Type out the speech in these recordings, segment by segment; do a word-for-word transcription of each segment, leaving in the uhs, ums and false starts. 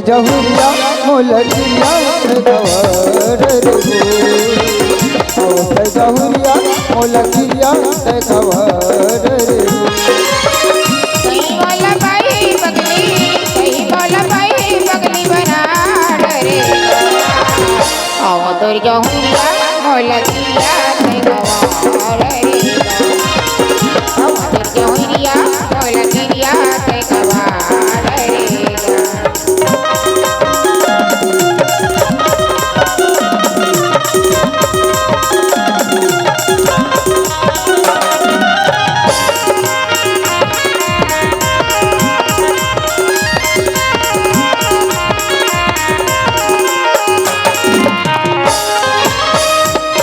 जहुरिया मोला किरिया तैं खवा डरे हो। ओ तैं जहुरिया मोला किरिया तैं खवा डरे हो। सही बोला भाई पगली, सही बोला भाई पगली बना डरे हो। ओ तोर जहुरिया मोला किरिया तैं खवा डरे हो। ओ तोर जहुरिया मोला किरिया तैं खवा डरे हो।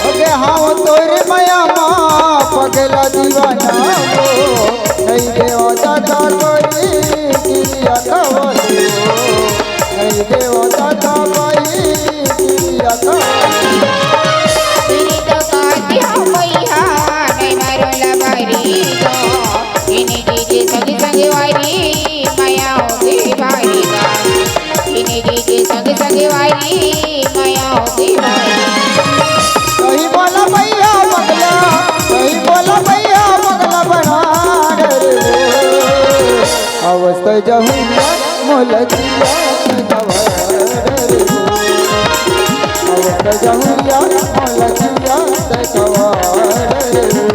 अगे हाँ तोर मया मा पगला दीवाना हो, नहीं देवा दादा गोरी किरिया खवा दे हो, नहीं देवा दादा बाई किरिया खवा दे हो। तेरी तो काटी हो मैया, नहीं मारो लबारी को। इन्हीं की जी संग संग वाली, मया होगी भारी का। इन्हीं की जी संग संग वाली, मया होगी भारी। सही बोला भैया पगला, सही बोला भैया पगला बना डरे हो। अवस्था जहुरिया मोला किरिया तैं खवा डरे हो। अवस्था जहुरिया मोला किरिया तैं खवा डरे हो।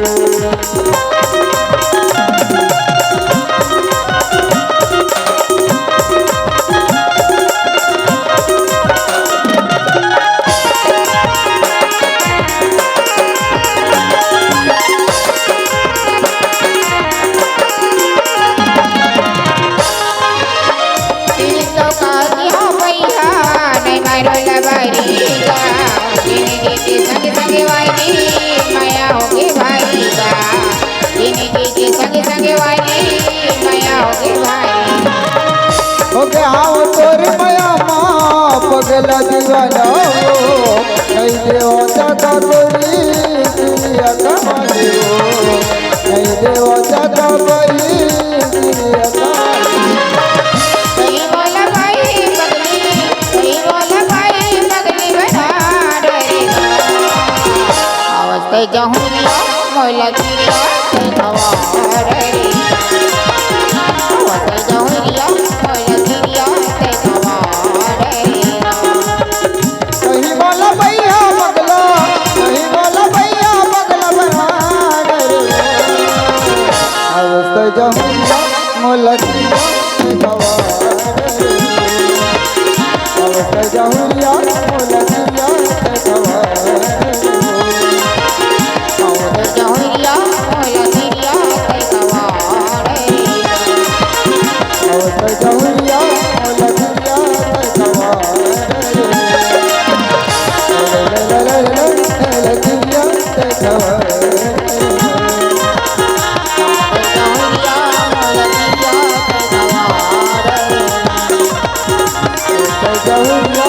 संग संग वाली, मया होगी भारी का। जिंदगी के संग संग वाली, मया होगी भारी। हो गया हो तोर मया मा पगला दीवाना हो, नहीं देवा दादा गोरी किरिया खवा दे हो, नहीं देवा दादा बाई किरिया खवा दे हो। सही बोला भाई पगली, सही बोला भाई पगली बना डरे हो। अवस्था जहुरिया मोला किरिया तैं खवा डरे हो। अवस्था जहुरिया मोला किरिया तैं खवा डरे हो। सही बोला भैया पगला, सही बोला भैया पगला बना डरे हो। अवस्था जहुरिया मोला किरिया तैं खवा डरे हो। अवस्था जहुरिया मोला किरिया तैं खवा डरे हो। अवस्था जहुरिया मोला किरिया तैं खवा डरे हो। अवस्था जहुरिया मोला किरिया तैं खवा डरे हो।